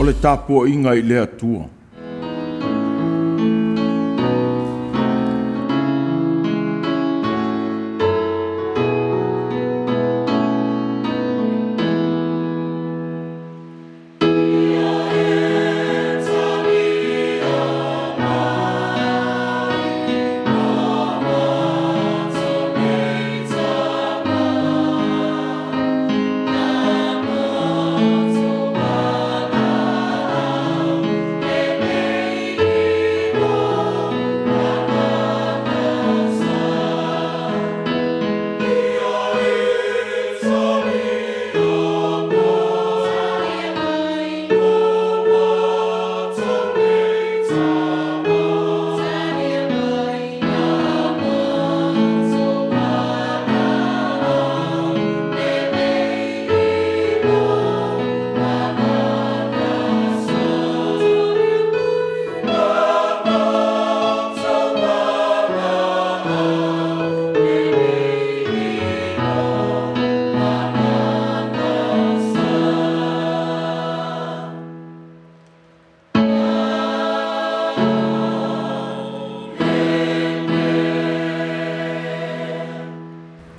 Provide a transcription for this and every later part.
O le tapuaiga i le Atua.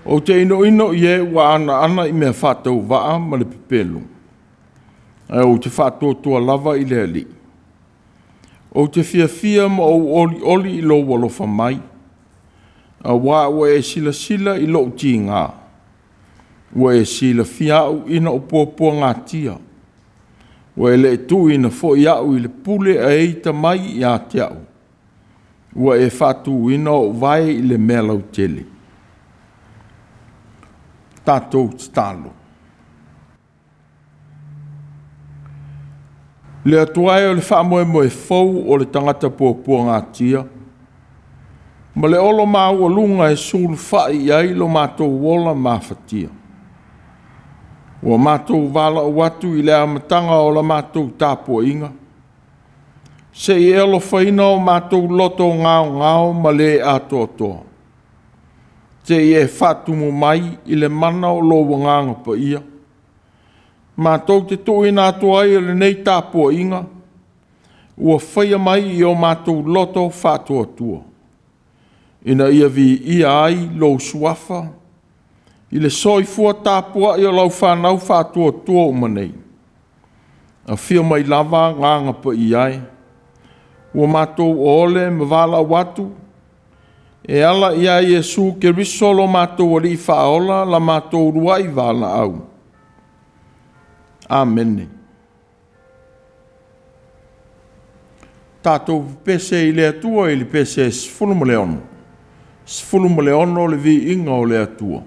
Ou te inoino i e ua anaana i mea faatauvaa ma le pepelo, ae ou te faatuatua lava i le Alii. Ou te fiafia ma ou olioli i lou alofa mai, auā ua e silasila i lou tiga, ua e silafia au ina o puapuagatia, ua e le tuuina foi au i le pule a e ita mai ia te au, ua e faatuina ou vae i le mea lautele. Tatou tatalo. Le Atua e o le faamoemoe fou o le tagata puapuagatia, ma le olo maualuga e sulufai i ai lo matou ola mafatia. Ua matou valaau atu i le amataga o la matou tapuaiga, se i e alofaina o matou loto gaogao ma le atoatoa, se i e faatumu mai i le mana o lou Agaga Paia, matou te tuuina atu ai o lenei tapuaiga, ua faia mai i o matou loto faatuatua, ina ia viia ai lou suafa i le soifua tapuai o lau fanau faatuatua uma nei. Afio mai lava Agaga Paia e, ua matou oole ma valaau atu, e ala ia Iesu Keriso lo matou Alii Faaola la matou uluai valaau. Amene. Tatou pese i le Atua i le pese 16. 16 le viiga o le Atua.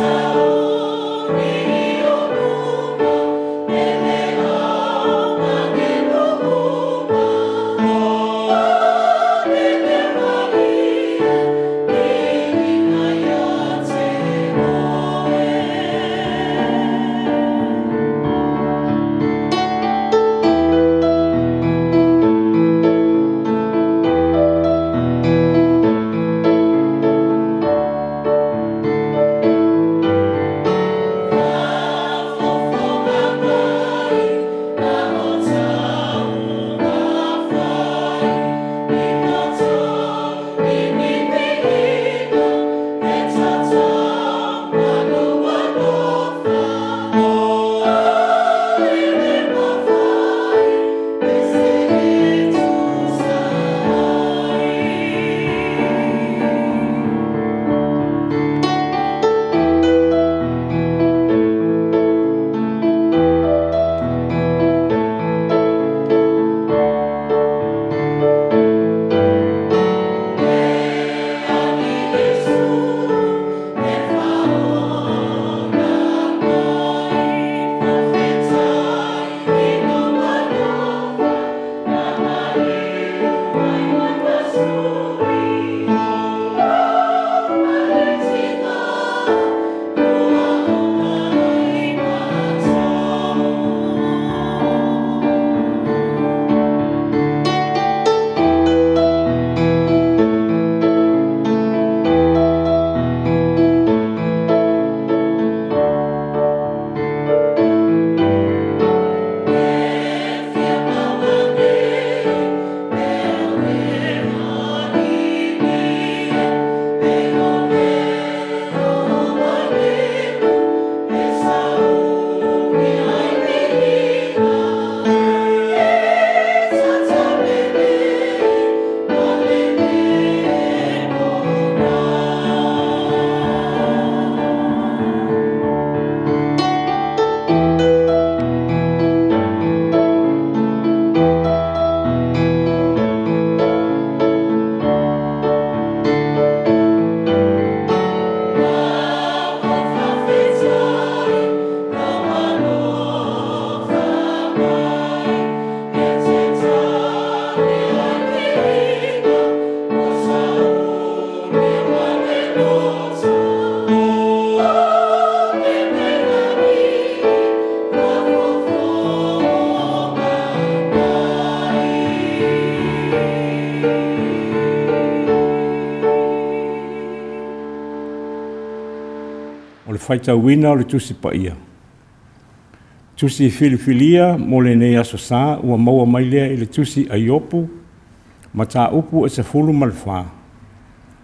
Sauri o o le faitauina o le Tusi Paia. Tusi filifilia mo lenei aso sa ua maua mai lea i le Tusi a Iopu, mataupu e 14.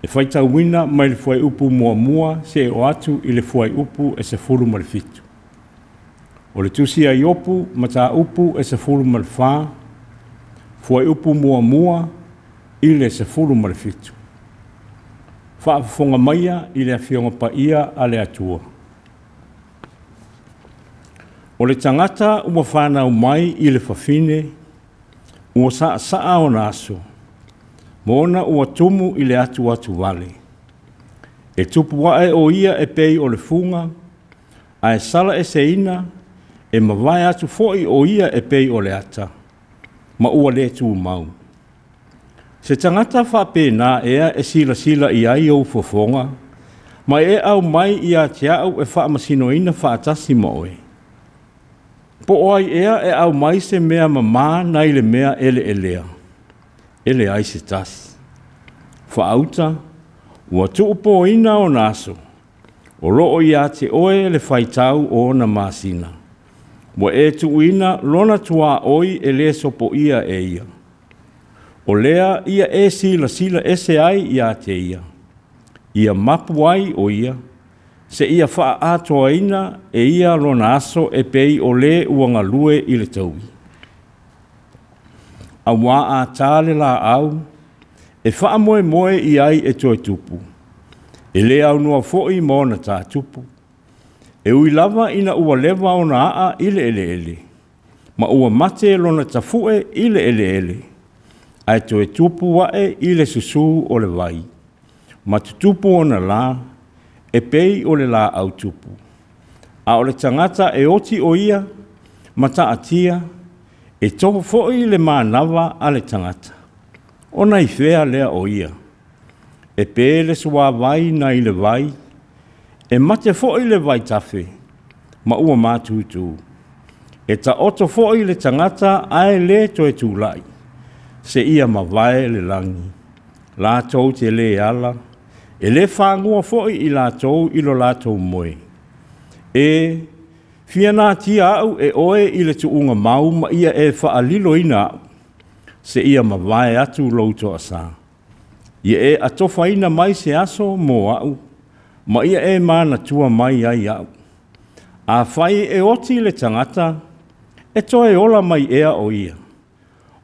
E faitauina mai le fuaiupu 1 seia oo atu i le fuaiupu e 17. O le Tusi a Iopu, mataupu e 14, fuaiupu 1 i le 17. Faafofoga maia i le Afioga Paia a le Atua. O le tagata ua fanau mai i le fafine, ua saasaa ona aso, ma ona ua tumu i le atuatuvale. E tupu ae o ia e pei o le fuga, ae sala eseina, e mavae atu foi o ia e pei o le ata, ma ua le tumau. Se tagata faapena ea e silasila i ai ou fofoga, ma e aumai ia te au e faamasinoina faatasi ma oe. Po o ai ea e aumai se mea mamā nai le mea eleelea, e leai se tasi. Faauta, ua tuupoina ona aso, o loo ia te oe le faitau o ona masina. Ua e tuuina lona tuaoi e le sopoia e ia. O lea ia e silasila ese ai ia te ia, ia mapu ai o ia, se ia faaatoaina e ia lona aso e pei o le ua galue i le taui. Auā a tā le laau, e faamoemoe i ai e toe tupu, e le aunoa foi ma ona tātupu. E ui lava ina ua leva ona aa i le eleele, ma ua mate lona tafue i le eleele, ae toe tupu ae i le susū o le vai, ma tutupu ona la, e pei o le laau tupu. A o le tagata e oti o ia, ma taatia, e tohu foi le manava a le tagata. Ona i fea lea o ia, e pe le suavai nai le vai, e mate foi le vaitafe, ma ua matutu. E taoto foi le tagata ae le toe tulai, se ia mavae le lagi. Latou te le ala, e le fagua foi i latou i lo latou moe. E fia natia au e oe i le tuuga mau ma ia e faaliloina au, se ia mavae atu lou toasa. Ia e atofaina mai se aso mo au, ma ia e manatua mai ai au. A fai e oti le tagata, e toe ola mai ea o ia.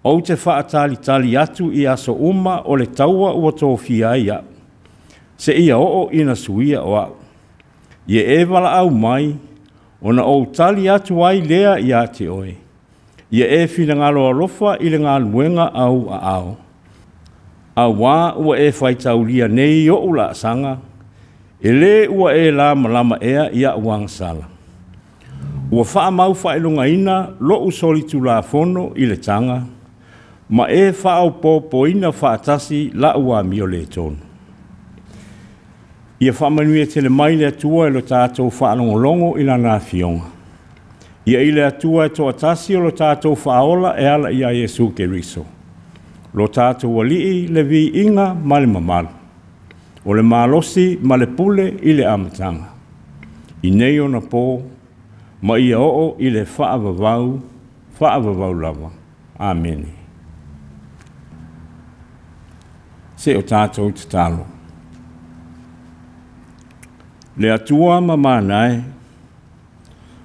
Ou te faatalitali atu i aso uma o le taua ua tofia ai au, se ia oo ina suia o au. Ia e valaau mai, ona ou tali atu ai lea ia te oe. Ia e finagalo alofa i le galuega au aao. Auā ua e faitaulia nei o'u laasaga, e lē ua e lamalama ea iaʻu agasala. Ua faamau faailogaina lo'u solitulafono i le taga, ma e faaopoopoina faatasi la'u amio le tonu. Ia faamanuia tele mai le Atua i lo tatou faalogologo i lana afioga. Ia i le Atua e toatasi o lo tatou faaola e ala ia Iesu Keriso, lo tatou Alii le viiga ma le mamalu, o le malosi ma le pule i le amataga, i nei ona pō, ma ia oo i le faavavau, faavavau lava. Amene. Se o tatou tatalo. Le Atua ma manae,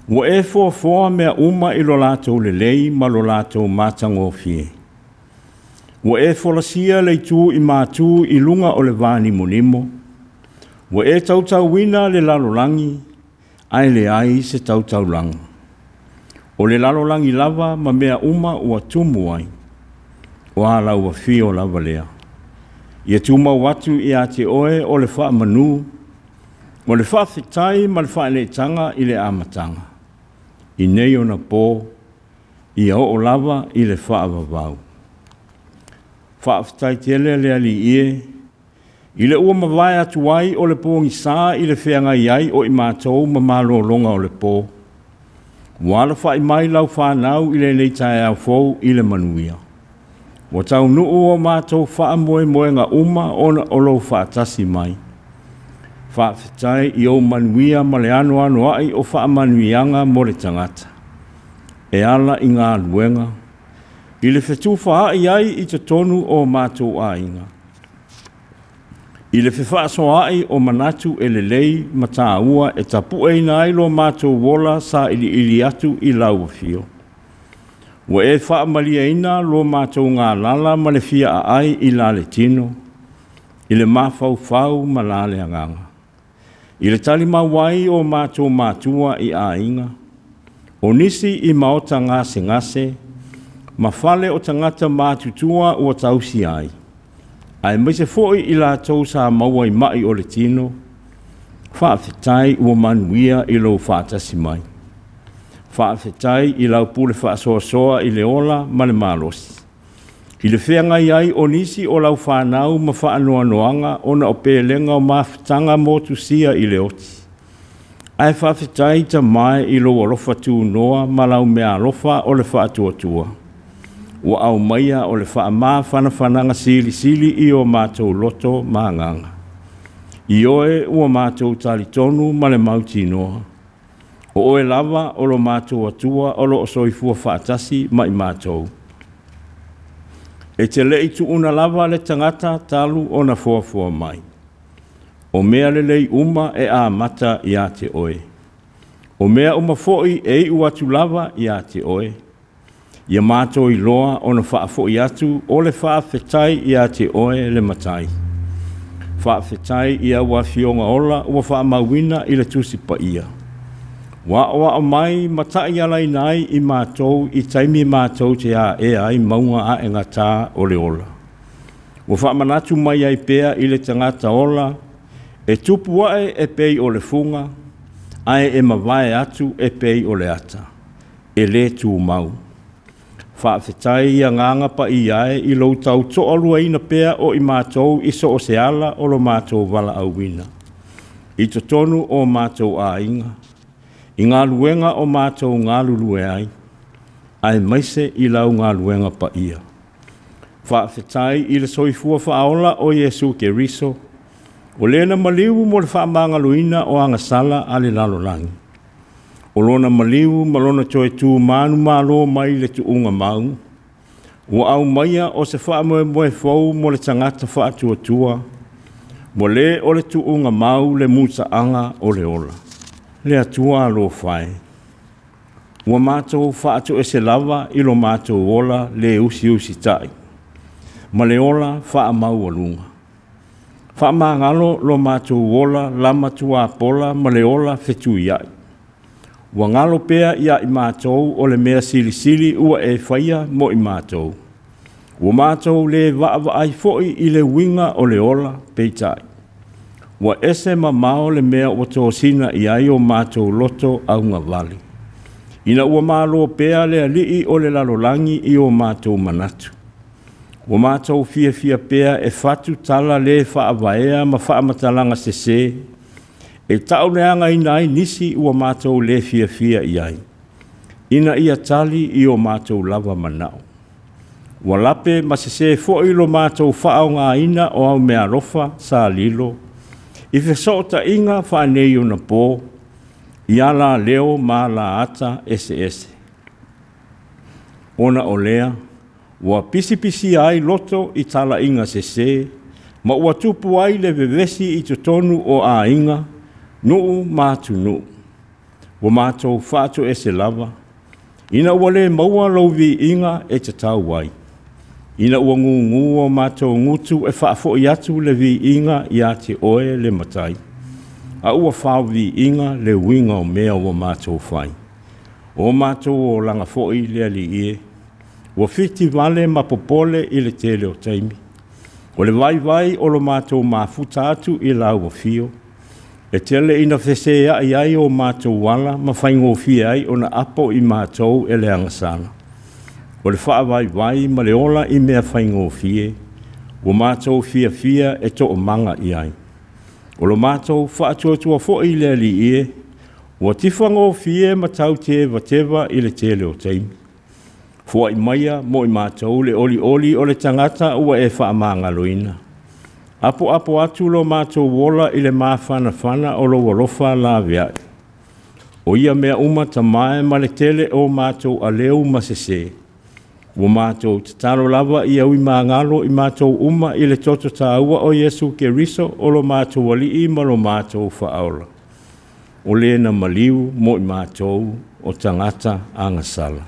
ua e foafoa mea uma i lo latou lelei ma lo latou matagofie. Ua e folasia le itu i mātū i luga o le vanimonimo, ua e tautauina le lalolagi, ae leai se tautaulaga. O le lalolagi lava ma mea uma ua tumu ai, o a lau afio lava lea. Ia tumau atu ia te oe o le faamanu, o le faafetai ma le faaeleetaga i le amataga, i nei ona pō, ia oo lava i le faavavau. Faafetai tele le Alii e, i le ua mavae atu ai o le pogisā i le feagai ai o i matou ma malologa o le pō. Ua alafai mai lau fanau i lenei taeao fou i le manuia. Ua taunuu o matou faamoemoega uma ona o lou faatasi mai. Faafetai i ou manuia ma le anoanoai o faamanuiaga mo le tagata e ala i galuega i le fetufaai ai i totonu o matou aiga, i le fefaasoaai o manatu e lelei ma tāua e tapueina ai lo matou ola sailiili atu i lau afio. Ua e faamaliaina lo matou galala ma le fia aai i la le tino, i le mafaufau ma la le agaga. I le talimau ai o matou matua i aiga, o nisi i maota gasegase, ma fale o tagata matutua ua tausi ai, aemaise foi i latou sa maua i mai o le tino, faafetai ua manuia i lou faatasi mai. Faafetai i lau pule faasoasoa i le ola ma le malosi, i le feagai ai o nisi o lau fanau ma faanoanoaga ona o pelega o mafutaga motusia i le oti. Ae faafetai tamae i lou alofa tunoa ma lau meaalofa o le faatuatua, ua aumaia o le faamafanafanaga silisili i o matou loto ma agaga. I oe ua matou talitonu ma le mautinoa, o oe lava o lo matou Atua o lo o soifua faatasi ma i matou. E te lei tuuna lava le tagata talu ona foafoa mai. O mea lelei uma e amata ia te oe. O mea uma foi e iu atu lava ia te oe. Ia matou iloa ona faafoi atu o le faafetai ia te oe le Matai. Faafetai i au afioga ola ua faamauina i le Tusi Paia. Ua aoao mai ma taialaina ai i matou i taimi matou te aea ai mauga aegata o le ola. Ua faamanatu mai ai pea i le tagata ola e tupu ae e pei o le fuga, ae e mavae atu e pei o le ata, e le tumau. Faafetai i agaga paia ai i lou tautoaluaina pea o i matou i so o se ala o lo matou valaauina, i totonu o matou aiga, i galuega o matou galulue ai, aemaise i lau galuega paia. Faafetai i le soifua faaola o Iesu Keriso, o lena maliu mo le faamagaloina o agasala a le lalolagi. O lona maliu ma lona toe tu manumalo mai le tuuga mau, ua aumaia o se faamoemoe fou mo le tagata faatuatua, ua le o le tuuga mau le mutaaga o le ola. Le Atua alofa e, ua matou faatoese lava i lo matou ola le usiusitai, ma le ola faamaualuga. Faamagalo lo matou ola lama tuapola ma le ola fetuiai. Ua galo pea ia i matou o le mea silisili ua e faia mo i matou. Ua matou le vaavaai foi i le uiga o le ola peitai. Ua ese mamao le mea ua tosina i ai o matou loto augavale. Ina ua malo pea le alii o le lalolagi i o matou manatu. Ua matou fiafia pea e fatu tala le faavaea ma faamatalaga sese, e tauleagaina ai nisi ua matou le fiafia i ai, ina ia tali i o matou lava manao. Ua lape ma sese foi lo matou faaaogaina o au meaalofa sa lilo, i fesootaiga faaneionapo, i ala leo ma ala ata eseese. Ona o lea, ua pisipisia ai loto i talaiga sese, ma ua tupu ai le vevesi i totonu o aiga, nuu ma atunuu. Ua matou faatoese lava, ina ua le maua lou viiga e tatau ai. Ina ua gugu o matou gutu e faafoi atu le viiga ia te oe le Matai, a ua fao viiga le uiga o mea ua matou fai. O matou olaga foi le Alii e, ua fitivale ma popole i le tele o taimi. O le vaivai o lo matou mafuta atu i lau afio, e tele ina feseai ai o matou ala ma faigofie ai ona apo i matou e le agasala. O le faavaivai ma le ola i mea faigofie, ua matou fiafia e toomaga i ai. O lo matou faatuatua foi le Alii e, ua tifagofie ma tautevateva i le tele o taimi. Foai maia mo i matou le olioli o le tagata ua e faamagaloina. Apoapo atu lo matou ola i le mafanafana o lou alofa laveai. O ia mea uma tamae ma le tele o matou aleu ma sese. Ua matou tatalo lava ia ui magalo i matou uma i le toto tāua o Iesu Keriso o lo matou alii ma lo matou faaola. O le na maliu mo i matou o tagata agasala.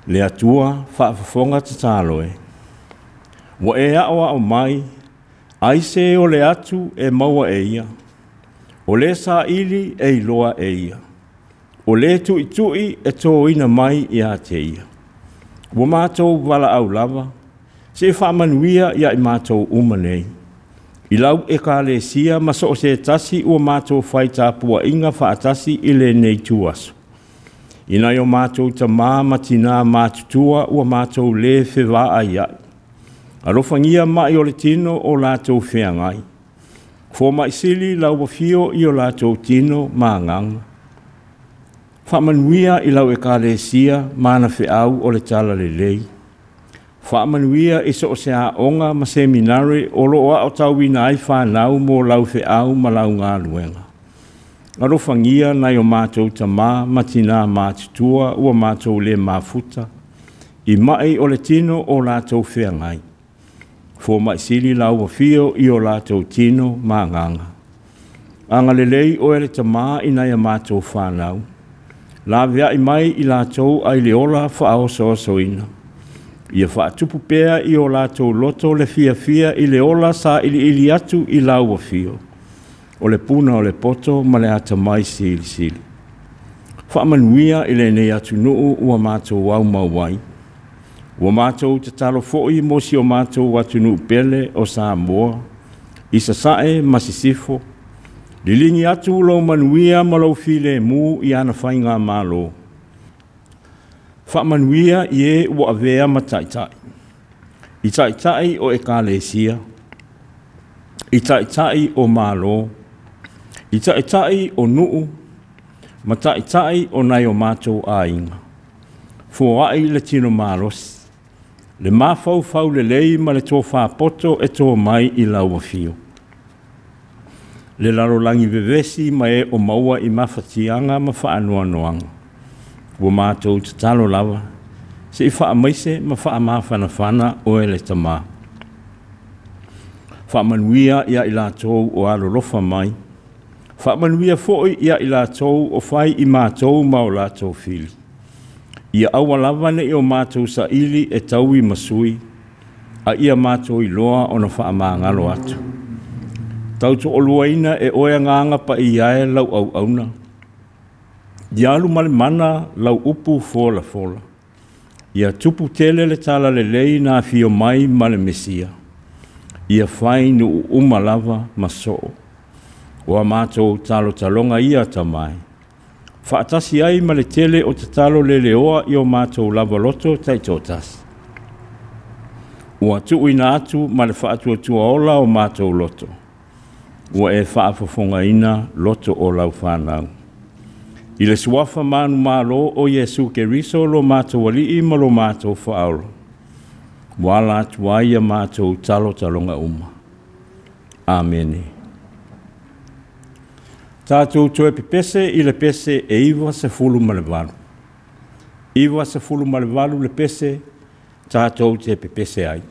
Le Atua faafofoga tatalo e. Ua e aoao mai, ai se o le atu e maua e ia. O le saili e iloa e ia. O le tuitui e tōina mai ia te ia. Ua matou valaau lava, se faamanuia ia i matou uma nei. I lau ekalesia ma so o se tasi ua matou fai tapuaiga faatasi i lenei tuaso. I nai o matou tamā ma tinā matutua ua matou le fevaai ai. Alofagia mai o le tino o latou feagai. Fomaisili lau afio i o latou tino ma agaga. Faamanuia i lau ekalesia ma ana feau o le talalelei. Faamanuia i so o se aoga ma seminare o loo aotauina ai fanau mo lau feau ma lau galuega. Alofagia nai o matou tamā ma tinā matutua ua matou le mafuta, i mai o le tino o latou feagai. Fomaisili lau afio i o latou tino ma agaga. Agalelei oe le tamā i nai a matou fanau. Laveai mai i latou ai le ola faaosoosoina. Ia faatupu pea i o latou loto le fiafia i le ola sa iliili atu i lau afio. O le puna o le poto ma le atamai silisili. Faamanuia i lenei atunuu ua matou aumau ai. Ua matou tatalo foi mo si o matou atunuu pele o Samoa, i Sasae ma Sisifo. Liligi atu lou manuia ma lou filemu i ana faigamalo. Faamanuia i e ua avea ma taitai. I taitai o ekalesia, i taitai o malo, i taitai o nuu, ma taitai o nai o matou aiga. Foai le tino malosi, le mafaufau lelei ma le tofa poto e tō mai i lau afio. Le lalolagi vevesi ma e o maua i mafatiaga ma faanoanoaga. Ua matou tatalo lava, se i faamaise ma faamafanafana oe le tamā. Faamanuia ia i latou o alolofa mai. Faamanuia foi ia i latou o fai i matou ma o latou fili. Ia aua lava nei o matou saili e taui ma sui, a ia matou iloa ona faamagalo atu. Tautoaluaina e oe agaga paia e lau auauna. Ia alu ma le mana lau upu folafola. Ia tupu tele le talalelei na afio mai ma le Mesia. Ia fai nuu uma lava ma soo. O a matou talotaloga ia tamai. Faatasi ai ma le tele o tatalo leleoa i o matou lava loto taitoatasi. Ua tuuina atu ma le faatuatua ola o matou loto. Ua e faafofogaina loto o lau fanau. I le suafa manumalo o Iesu Keriso lo matou alii ma lo matou faaola. Ua ala atu ai ia matou talotaloga uma. Amene. Tatou toe pepese i le pese e 98. 98 le pese tatou te pepese ai.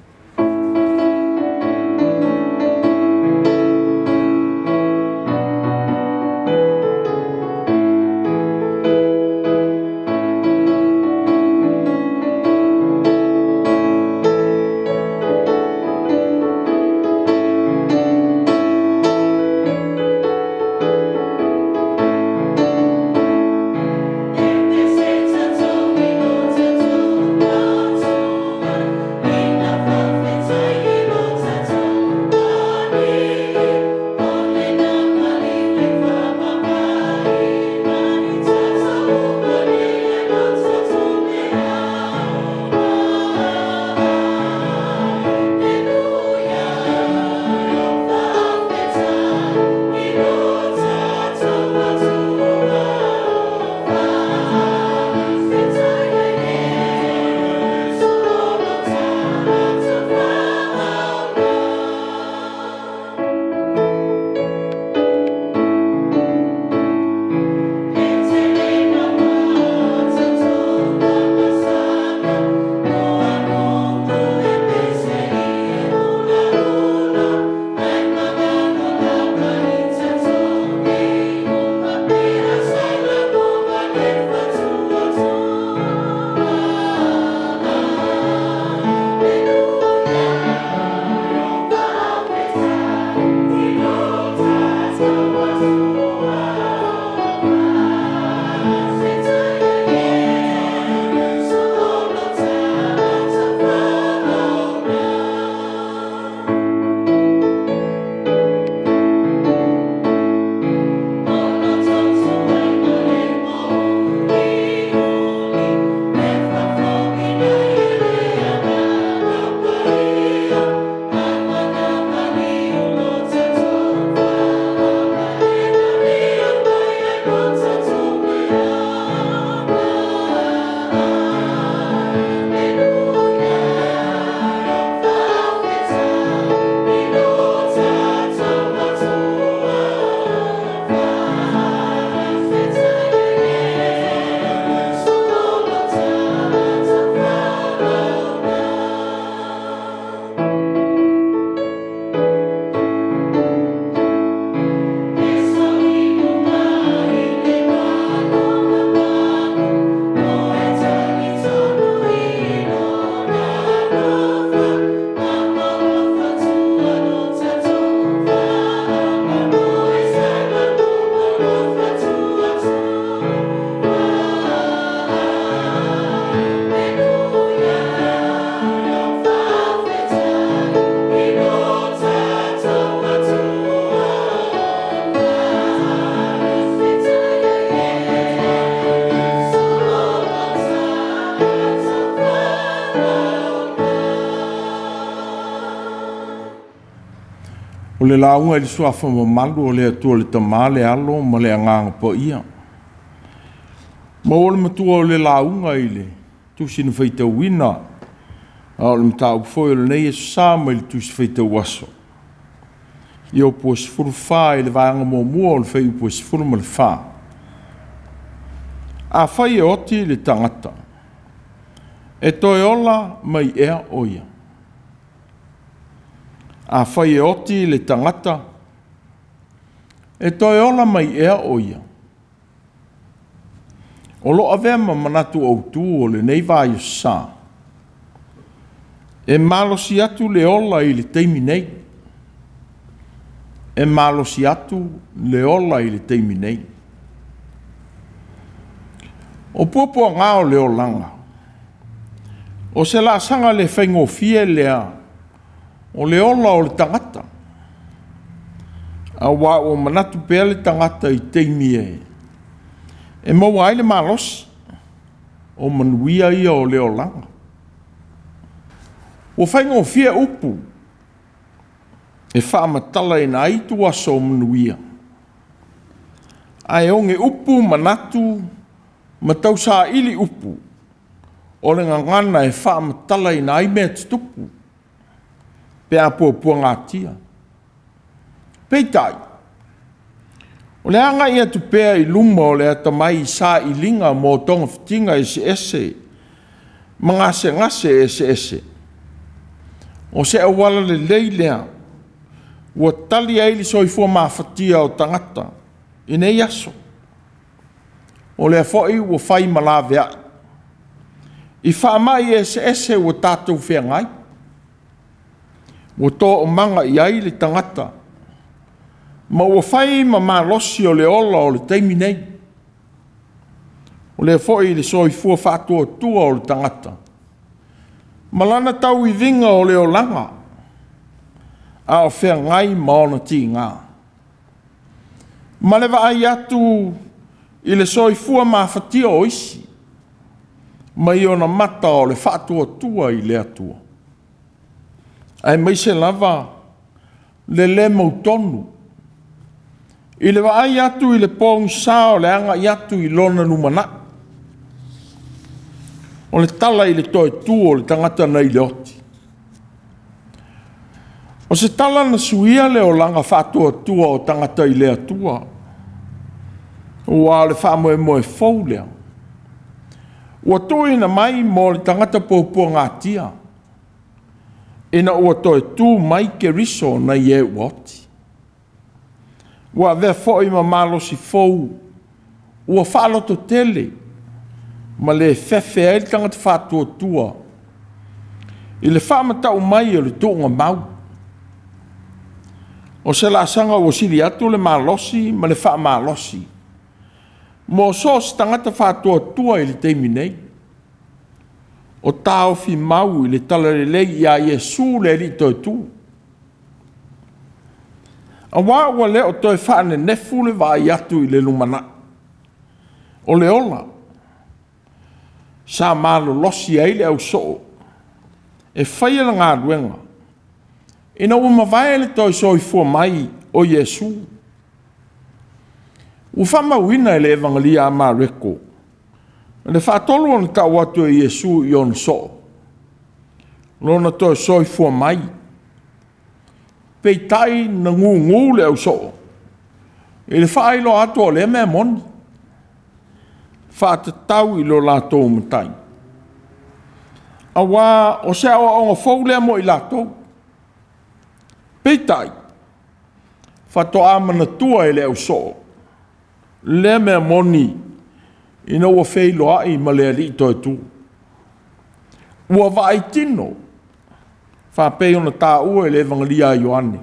Thank you. O le lauga i le suafa mamalu o le Atua le Tama le Alo ma le Agaga Paia. Maua le matua o le lauga i le tusi na faitauina, a o le mataupu foi o lenei aso sa mai le tusi faitau aso. Iopu 14 i le vaega muamua o le fuaiupu 14. Afai e oti le tagata, e toe ola mai ea o ia. Afai e oti le tagata, e toe ola mai ea o ia. O lo avea ma manatu autū o lenei vaiosa, e malosi atu le ola i le taimi nei. E malosi atu le ola i le taimi nei. O puapuaga o le olaga, o se laasaga le faigofie lea, o le ola o le tagata. Auā ua manatu pea le tagata i taimi e maua ai le malosi, o manuia ia o le olaga. Ua faigofie upu e faamatalaina ai tuaso o manuia, ae oge upu manatu ma tausaili upu o le gagana e faamatalaina ai mea tutupu pe a puapuagatia. Peitai, o le agai atu pea i luma o le atamai i sailiga mo togafitiga eseese ma gasegase eseese, o se auala lelei lea ua tali ai le soifua mafatia o tagata i nei aso. O lea foi ua fai ma laveai i faamai eseese ua tatou feagai, ua toomaga i ai le tagata, ma ua fai ma malosi o le ola o le taimi nei. O lea foi le soifua faatuatua o le tagata, ma lana tauiviga o le olaga, a o feagai ma ona tiga. Ma le vaai atu i le soifua mafatia o isi, mai ona mata o le faatuatua i le Atua. Aemaise lava le lē mautonu i le vaai atu i le pogisa o le agai atu i lona lumanai. O le tala i le toe tu o le tagata nai le oti. O se tala na suia le olaga faatuatua o tagata i le Atua, ua o le faamoemoe fou lea ua tuuina mai mo le tagata puapuagatia, ina ua toe tu mai Keriso nai e ua oti. Ua avea foi ma malosi fou ua faalototele ma le fefe ai le tagata faatuatua i le faamatau mai o le tuuga mau. O se laasaga ua sili atu le malosi ma le faamalosi mo so o se tagata faatuatua i le taimi nei. O taofi mau i le talalelei ia Iesu le Alii toe tu. Auā ua le o toe faanenefu le vaai atu i le lumanai. O le ola sa malolosi ai le ausoo e faia le galuega ina ua mavae le toe soifua mai o Iesu. Ua faamauina e le Evangelia a Mareko le faatolu ona tau atu e Iesu i ona soo, lona toe soifua mai. Peitai na gugu le ausoo i le faailoa atu o lea mea moni, faatatau i lo latou matai. Auā o se aoaoga fou lea mo i latou. Peitai, faatoa manatua e le ausoo lea mea moni ina ua feiloai ma le Alii toe tu. Ua vaai tino faapei ona taua e le Evangelia a Ioane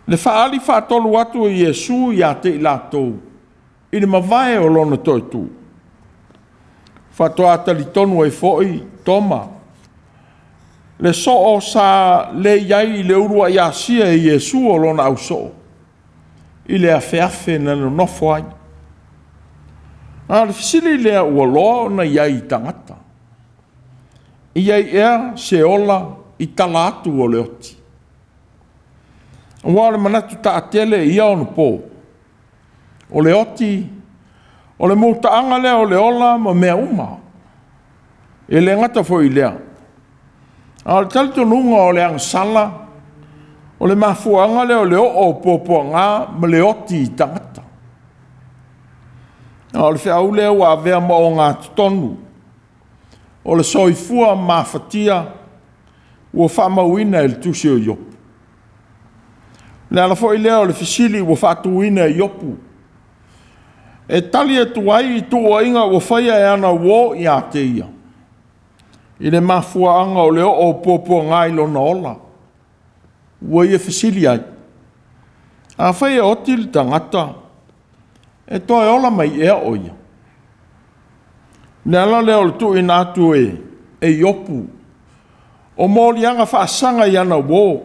le faali faatolu atu e Iesu ia te i latou i le mavae o lona toe tu. Faatoa talitonu ai foi Toma, le soo sa le i ai i le uluai asia e Iesu o lona ausoo, i le afeafe na nonofo ai. A o le fesili lea ua loa ona i ai i tagata, i ai ea se ola i tala atu o le oti. Aua o le manatu taatele i ia ona po, o le oti, o le mutaaga lea o le ola ma mea uma. E le gata foi i lea, a o le talitonuga o le agasala, o le mafuaaga lea o le oo o puapuaga ma le oti i tagata. A o le feau lea ua avea ma ogatotonu o le soifua mafatia ua faamauina e le tusi o Iopu. O le ala foi lea o le fesili ua faatuina e Iopu, e tali atu ai i tuuaiga ua faia e ana uo ia te ia, i le mafuaaga o le oo o puapuaga i lona ola. Ua ia fesili ai, afai e oti le tagata, e toe ola mai ea o ia? O le ala lea o le tuuina atu e Iopu o moliaga faasaga i ana uo,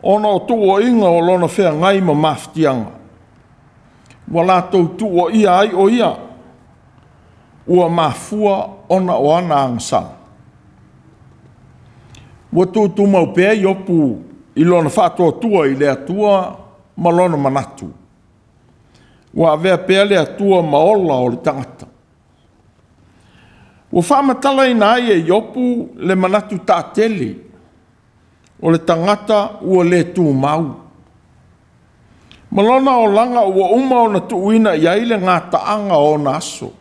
ona o tuuaiga o lona feagai ma mafatiaga, ua latou tuuaia ai o ia, ua mafua ona o ana agasala. Ua tutumau pea Iopu i lona faatuatua i le Atua ma lona manatu, ua avea pea le Atua ma ola o le tagata. Ua faamatalaina ai e Iopu le manatu taatele o le tagata ua le tumau, ma lona olaga ua uma ona tuuina i ai le gataaga o ona aso.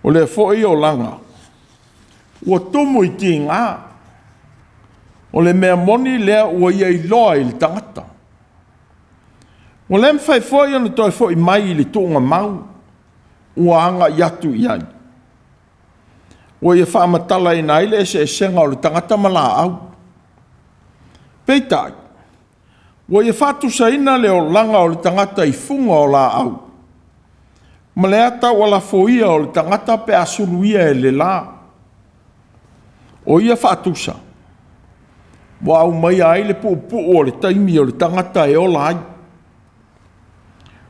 O lea foi olaga ua tumu i tiga, o le mea moni lea ua ia iloa i le tagata. Ua le mafai foi ona toe foi mai i le tuugamau ua agai atu i ai. Ua ia faamatalaina ai le eseesega o le tagata ma laau. Peitai, ua ia faatusaina le olaga o le tagata i fuga o laau, ma le ata ua lafoia o le tagata pe a suluia e le la. O ia faatusa, ua aumaia ai le puupuu o le taimi o le tagata e ola ai.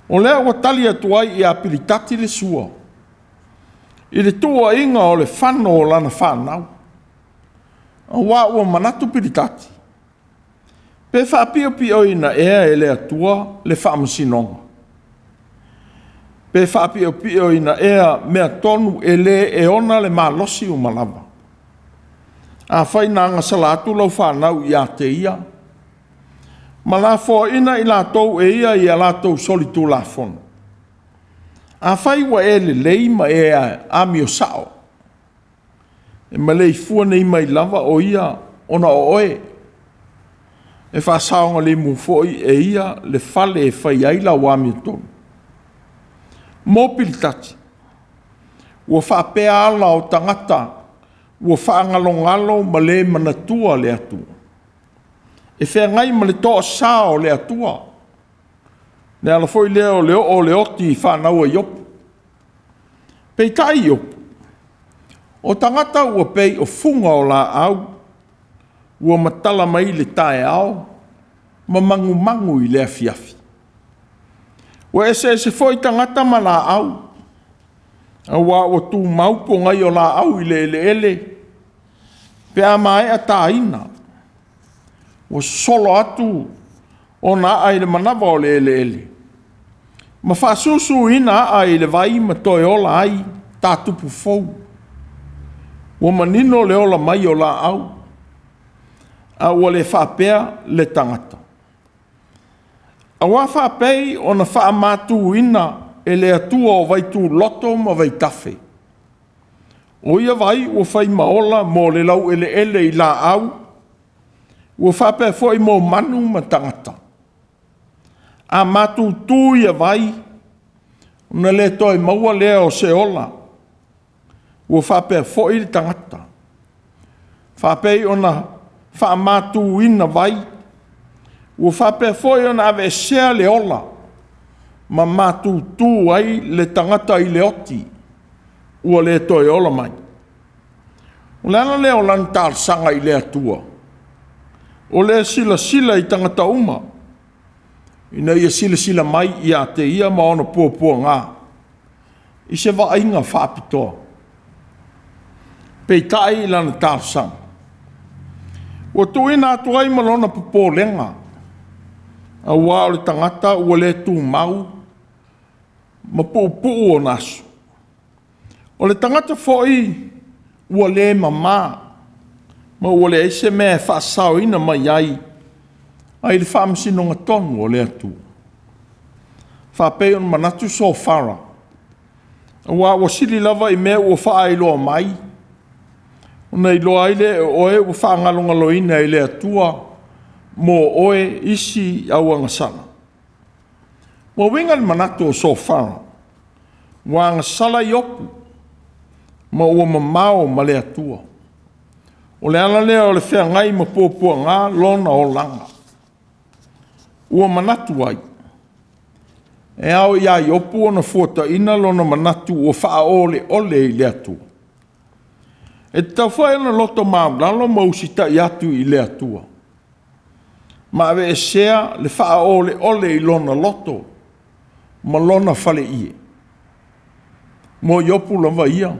O lea ua tali atu ai ia Pilitati le sua, i le tuuaiga o le fano o lana fanau. Aua ua manatu Pilitati, pe faapiopioina ea e le Atua le faamasinoga, pe faapiopioina ea mea tonu e le e ona le malosi uma lava. Afai na agasala atu lau fanau ia te ia, ma lafoaina i latou e ia i a latou solitulafono. Afai ua e lelei ma e amio sao, e maleifua nei mai lava o ia ona o oe, e faasaogalimu foi e ia le fale e fai ai lau amiotonu. Mo Pilitati, ua faapea ala o tagata ua faagalogalo ma le manatua le Atua, e feagai ma le toasa o le Atua. Le ala foi lea o le oo o le oti i fanau a Iopu. Peitai Iopu, o tagata ua pei o fuga o laau, ua matala mai le taeao ma magumagu i le afiafi. Ua eseese foi tagata ma laau, aua ua tumau pogai o laau i le eleele, pe a maea taina, ua sosolo atu ona aa i le manava o le eleele, ma faasusuina aa i le vai ma toe ola ai tatupu fou. Ua manino le ola mai o laau, a ua le faapea le tagata. Aua faapei ona faamatuina e le Atua o vaituloto ma vaitafe. O ia vai ua fai maola mo le laueleele i laau, ua faapea foi mo manu ma tagata. A matutu ia vai, ona le toe maua lea o se ola, ua faapea foi le tagata. Faapei ona faamatuina vai, ua faapea foi ona aveesea le ola, ma matutu ai le tagata i le oti, ua le toe ola mai. O le ala lea o lana talosaga i le Atua, o le silasila i tagata uma, ina ia silasila mai ia te ia ma ona puapuaga, i se vaaiga faapitoa. Peitai i lana talosaga, Ua tuuina atu ai ma lona popolega, auā o le tagata ua le tumau ma puupuu ona aso. O le tagata foi ua le mamā, ma ua leai se mea e faasaoina mai ai ai le faamasinoga tonu a le Atua. Faapei ona manatu Sofara, auā ua sili lava i mea ua faailoa mai, ona iloa ai lea e oe ua faagalogaloina e le Atua mo oe isi auagasala. Ua uiga le manatu o Sofara, ua agasala Iopu ma ua mamao ma le Atua. O le ala lea o le feagai ma puapuaga lona olaga. Ua manatu ai, e ao ia Iopu ona fuataina lona manatu ua faaoleole i le Atua. E tatau foi ona loto maualalo ma usitai atu i le Atua, ma aveesea le faaoleole i lona loto ma lona faleie. Mo Iopu lava ia,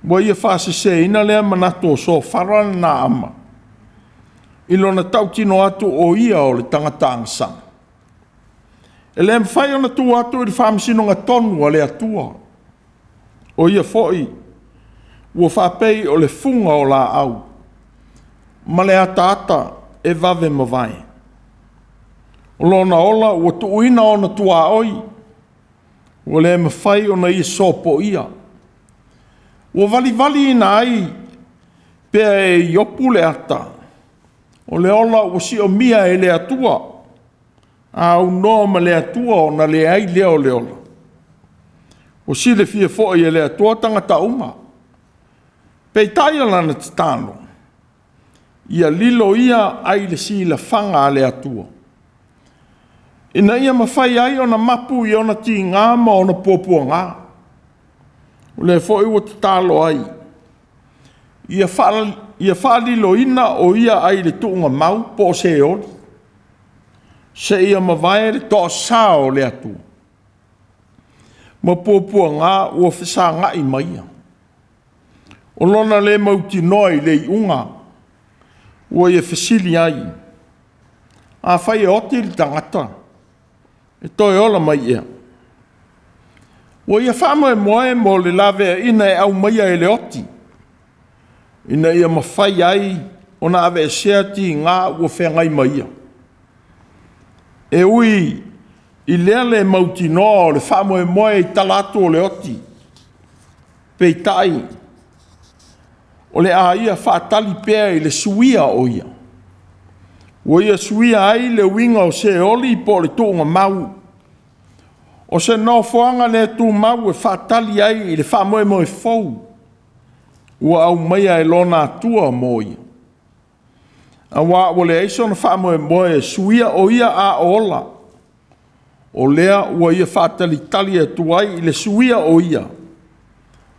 ua ia faaseseina lea manatu o Sofara le Naama, i lona tautino atu o ia o le tagata agasala. E le mafai ona tu atu i le faamasinoga tonu a le Atua. O ia foi ua faapei o le fuga o laau ma le ataata e vave mavae. O lona ola ua tuuina ona tuaoi, ua le mafai ona ia sopoia. Ua valivaliina ai pea e Iopu le ata, o le ola ua siomia e le Atua, a aunoa ma le Atua ona leai lea o le ola. Ua silafia foi e le Atua tagata uma, peitai o lana tatalo, ia lilo ia ai le silafaga a le Atua, ina ia mafai ai ona mapu i ona tiga ma ona puapuaga. O lea foi ua tatalo ai, ia faaliloina o ia ai le tuugamau po o Seoli, seia mavae le toasā o le Atua, ma puapuaga ua fesagai ma ia. O lona le mautinoa i le iuga, ua ia fesili ai, afai e oti le tagata, e toe ola mai ea? Ua ia faamoemoe mo le laveaiina e aumaia e le oti, ina ia mafai ai ona aveesea tiga ua feagai ma ia. E ui i lea le mautinoa o le faamoemoe i tala atu o le oti, peitai o le a ia faatali pea i le suia o ia. Ua ia suia ai le uiga o Seoli po o le tuugamau, o se nofoaga le tumau e faatali ai i le faamoemoe fou ua aumaia e lona Atua mo ia. Auā ua leai sona faamoemoe e suia o ia a ola, o lea ua ia faatalitali atu ai i le suia o ia,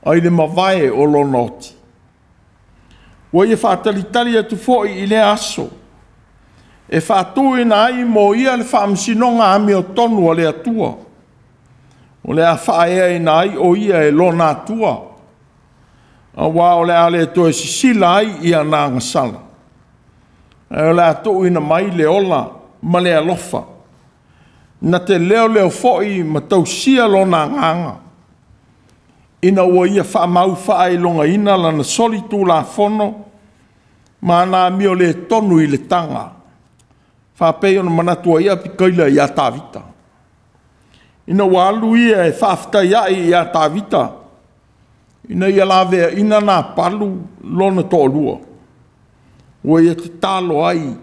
ai le mavae o lona oti. Ua ia faatalitali atu foi i lea aso, e faatuina ai mo ia le faamasinoga amiotonu a le Atua, o le a faaeaina ai o ia e lona Atua, auā o le a le toe sisila ai ia na agasala, ae o le a tuuina mai le ola ma le alofa, na te leoleo foi ma tausia lona agaga, ina ua ia faamau faailogaina lana soli tulafono ma ana amio le tonu i le taga, faapei ona manatu ai Apikaila ia Tavita. Ina ua alu ia e faafetai ia Tavita, ina ia laveaina Napalu lona toalua, ua ia tatalo ai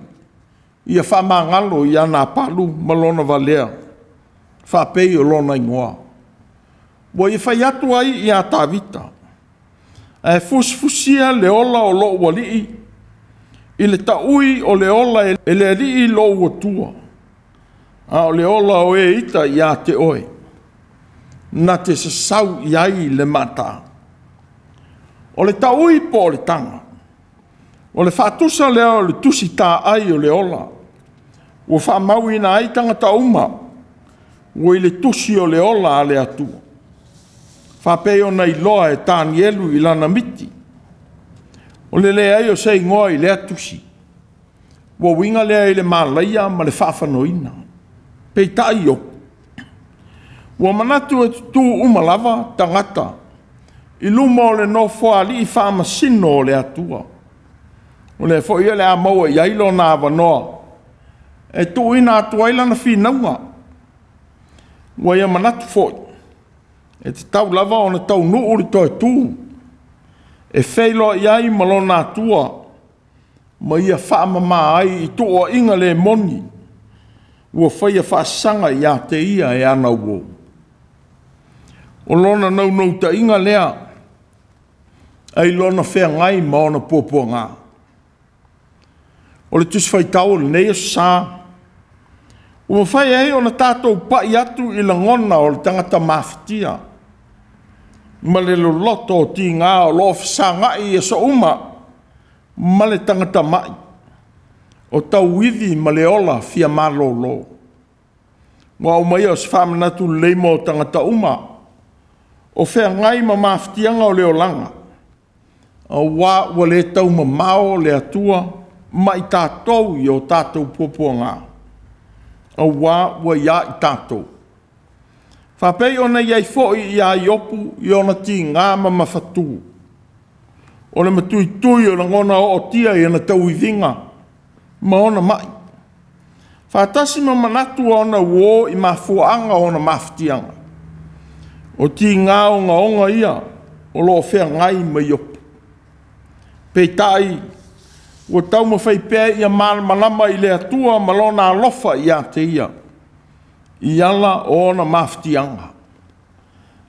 ia faamagalo ia Napalu ma lona valea, faapei o lona igoa. Ua ia fai atu ai ia Tavita, ae fusifusia le ola o lou alii i le taui o le ola e le alii lou atua, a o le ola o e ita ia te oe, na te sasau i ai le mata. O le taui po o le taga, o le faatusa lea o le tusi taai o le ola, ua faamauina ai tagata uma, ua i le tusi o le ola a le Atua, faapei ona iloa e Tanielu i lana miti. O le leai o se igoa i lea tusi, ua uiga lea i le malaia ma le faafanoina. Peitai Iopu, ua manatu e tutū uma lava tagata i luma o le nofoalii faamasino o le Atua. O lea foi o le a maua i ai lona avanoa e tuuina atu ai lana finauga. Ua ia manatu foi, e tatau lava ona taunuu le toe tu, e feiloai ai ma lona Atua, ma ia faamama ai i tuuaiga le moni ua faia faasaga ia te ia e ana uo. O lona naunautaiga lea, ai lona feagai ma ona puapuaga. O le Tusi Faitau o lenei aso sa, ua mafai ai ona tatou pai atu i lagona o le tagata mafatia ma le loloto o tiga o lo o fesagai i aso uma ma le tagata mai, o tauivi ma le ola fia malolo. Ua aumaia o se faamanatu lelei mo tagata uma, o feagai ma mafatiaga o le olaga, aua ua le taumamao le Atua ma i tatou i o tatou puapuaga, aua ua ia i tatou. Faapei ona i ai foi ia Iopu i ona tiga ma mafatū, o le matuitui o lagona ootia i ona tauiviga ma ona mai, faatasi ma manatu o ona uo i mafuaaga o ona mafatiaga. O tiga ogaoga ia o lo o feagai ma Iopu. Peitai, ua taumafai pea ia malamalama i le Atua ma lona alofa ia te ia, i ala o ona mafatiaga.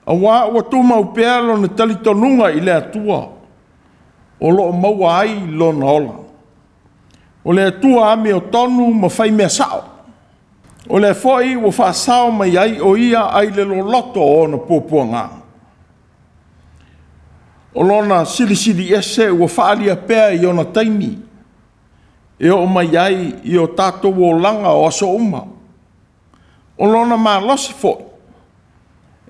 Aua ua tumau pea lona talitonuga i le Atua, o lo o maua ai lona ola. O le Atua amiotonu ma fai mea sao. O lea foi ua faasao mai ai o ia ai le loloto o ona puapuaga. O lona silisili ese ua faaalia pea i ona taimi, e oo mai ai i o tatou olaga o aso uma. O lona malosi foi,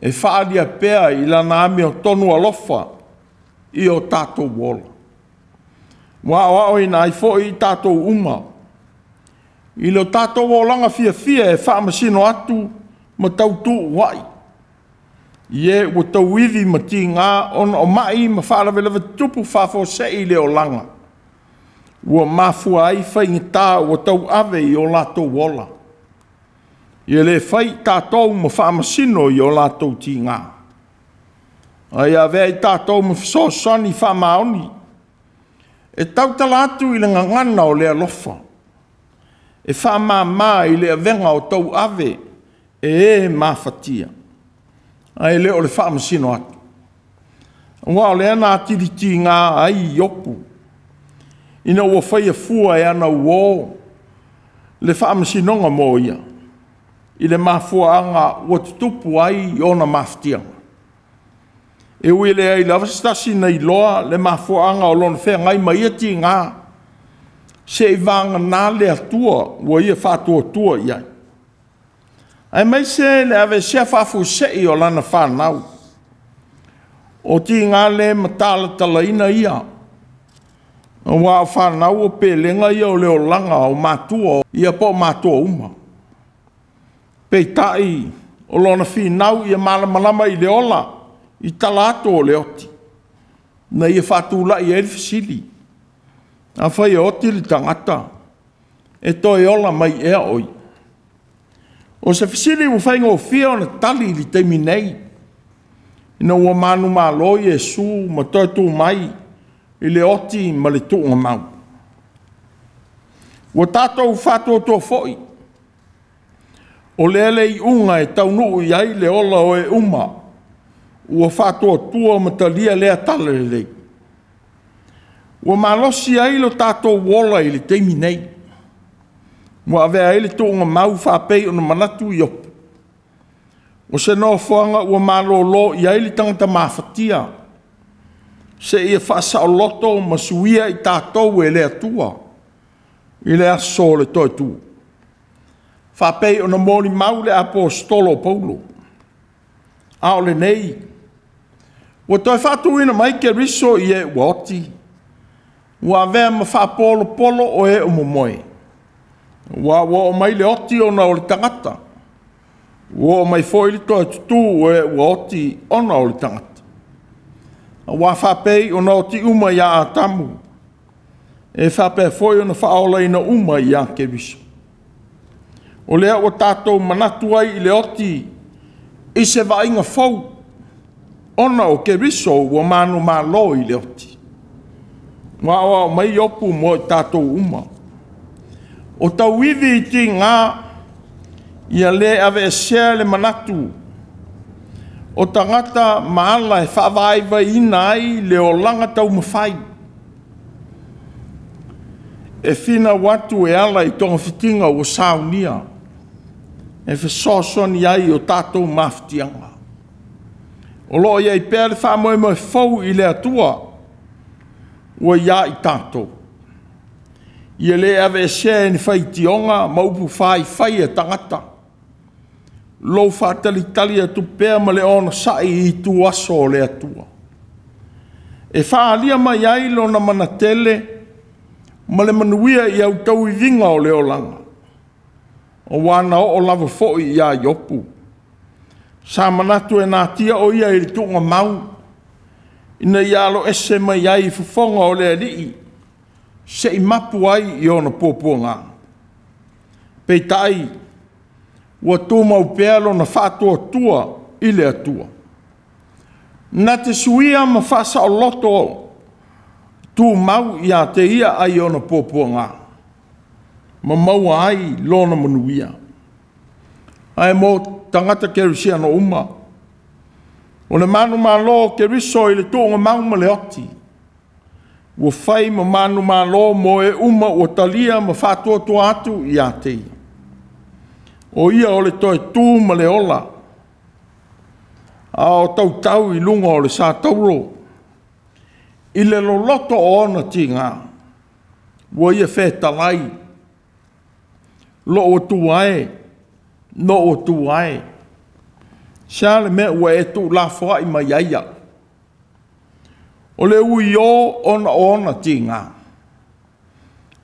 e faaalia pea i lana amiotonu alofa i o tatou ola. Ua aoaoina ai foi i tatou uma, i lo tatou olaga fiafia e faamasino atu ma tautuua'i, i e ua tauivi ma tiga ona o mai ma faalavelave tutupu faafuasei i le olaga, ua mafua ai faigata ua tauave i o latou ola. Ia le fai tatou ma faamasino i o latou tiga, ae avea i tatou ma fesoasoani faamaoni, e tautala atu i le gagana o le alofa, e faamama i le avega o tauave e e mafatia, ae le o le faamasino atu. Aua o lea na atili tiga ai Iopu, ina ua faia fua e ana uo le faamasinoga mo ia, i le mafuaaga ua tutupu ai ona mafatiaga. E ui leai lava se tasi na iloa le mafuaaga o lona feagai ma ia tiga, se'i vagana le Atua ua ia faatuatua i ai. Aemaise le aveesea faafuasei o lana fanau. O tiga le matalatalaina ia, aua o fanau o pelega ia o le olaga o matua ia po o matua uma. Peitai, o lona finau ia malamalama i le ola, i tala atu o le oti, na ia faatulai ai le fesili. Afai e oti le tagata, e toe ola mai ea oi. O se fesili ua faigofie ona tali i le taimi nei, ina ua manumalo Iesu ma toe tu mai i le oti ma le tuugamau. Ua tatou faatuatua foi, o lea le iuga e taunuu i ai le ola o e uma, ua faatuatua ma talia lea tala lelei. Ua malosi ai lo tatou ola i le taimi nei, ua avea ai le tuugamau faapei ona manatu Iopu. O se nofoaga ua malolo i ai le tagata mafatia, seia faasaoloto ma suia i tatou e le Atua i le aso o le toe tu. Faapei ona molimau le aposetolo o Paulo. A o lenei, ua toe faatuina mai Keriso i e ua oti, Ua avea ma faapolopolo o e o momoe. Ua ua oo mai le oti ona o le tagata. Ua oo mai foi le toe tutū o e ua oti ona o le tagata. Auā faapei ona oti uma ia Atamu, e faapea foi ona faaolaina uma ia Keriso. O lea ua tatou manatu ai i le oti i se vaaiga fou, ona o Keriso ua manumalo i le oti. Ua aoao mai Iopu mo i tatou uma. O tauivi i tiga, ia le aveesea le manatu o tagata ma ala e faavaivaiina ai le olaga taumafai, e finau atu e ala i togafitiga ua saunia, e fesoasoani ai i o tatou mafatiaga. O lo o i ai pea le faamoemoe fou i le Atua ua ia i tatou. Ia le aveesea e ni faitioga ma upu faifai a tagata lou faatalitali atu pea ma le onosai i ituaso o le Atua, e faaalia mai ai lona manatele ma le manuia i autauiviga o le olaga, auā na oo lava foi ia Iopu. Sa manatu e natia o ia i le tuugamau, ina ia aloese mai ai i fofoga o le Alii, se i mapu ai i ona puapuaga. Peitai, ua tumau pea lona faatuatua i le Atua, na te suia ma faasaoloto tumau ia te ia ai ona puapuaga, ma maua ai lona manuia. Ae mo tagata kerisiano uma, o le manumalo o Keriso i le tuugamau ma le oti, ua fai ma manumalo mo e uma ua talia ma faatuatua atu ia te ia. O ia o le toe tu ma le ola, a o tautau i luga o le satauro, i le loloto o ona tiga, ua ia fetalai, lou Atua e, lou Atua e, se a le mea ua e tuulafoai mai ai au? O le uiō ona o ona tiga,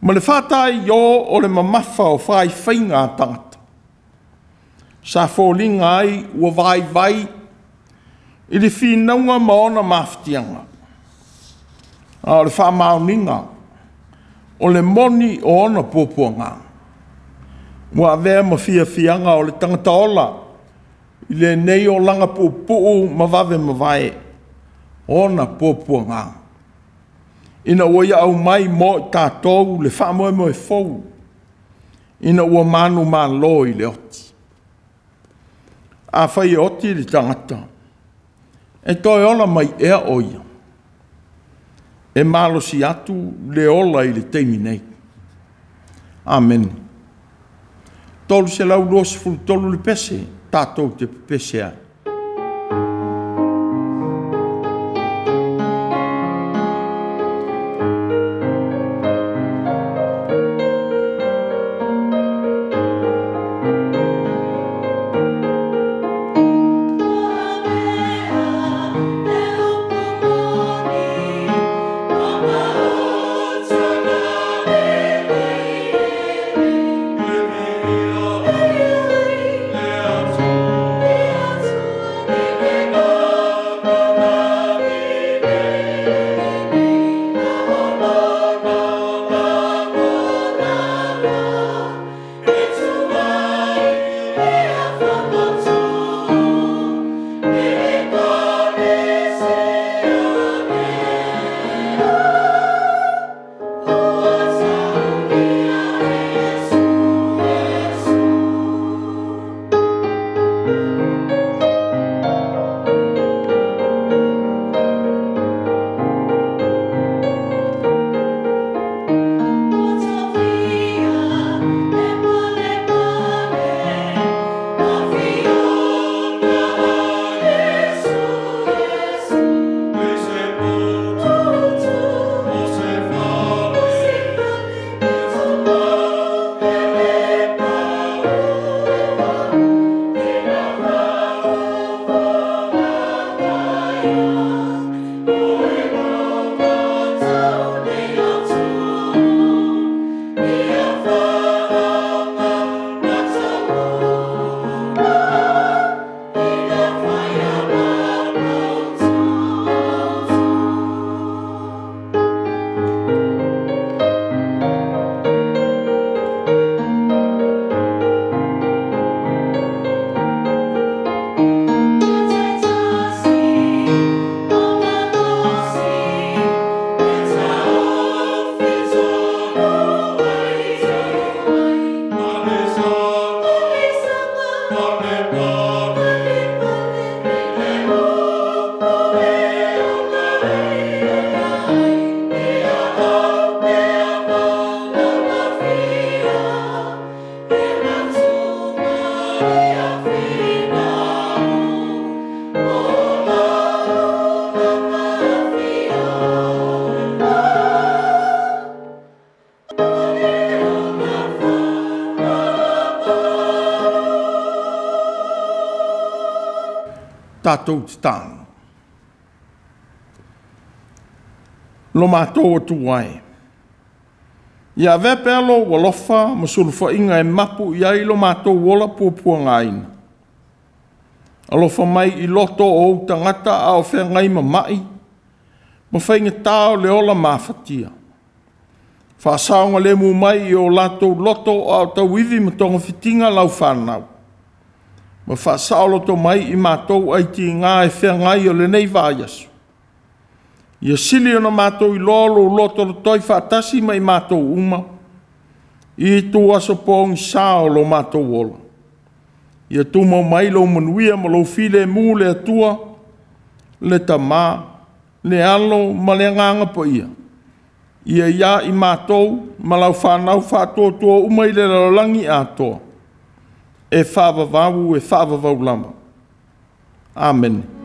ma le faataiō o le mamafa o faifaiga a tagata, sa foliga ai ua vaivai i le finauga ma ona mafatiaga, a o le faamaoniga o le moni o ona puapuaga, ua avea ma fiafiaga o le tagata ola i lenei olaga puupuu ma vave mavae ona puapuaga, ina ua ia aumai mo i tatou le faamoemoe fou, ina ua manumalo i le oti. Afai e oti le tagata, e toe ola mai ea o ia? E malosi atu le ola i le taimi nei. Amene. 323 le pese, tatou te pepese ai. Yeah. Tatou tatalo. Lo matou Atua e, ia avea pea lou alofa ma sulufaiga e mapu i ai lo matou ola puapuagaina. Alofa mai i loto o ou tagata a o feagai ma mai, ma faigata o le ola mafatia. Faasaogalemu mai i o latou loto a o tauivi ma togafitiga lau fanau, ma faasaoloto mai i matou aitiga e feagai o lenei vaiaso. Ia sili ona matou iloa lou lotolotoi faatasi ma i matou uma, i itu aso pogisa o lo matou ola. Ia tumau mai lou manuia ma lou filemu le Atua, le Tama, le Alo ma le Agaga Paia, ia ia i matou ma lau fanau faatuatua uma i le lalolagi atoa, e faavavau e faavavau lava. Amene.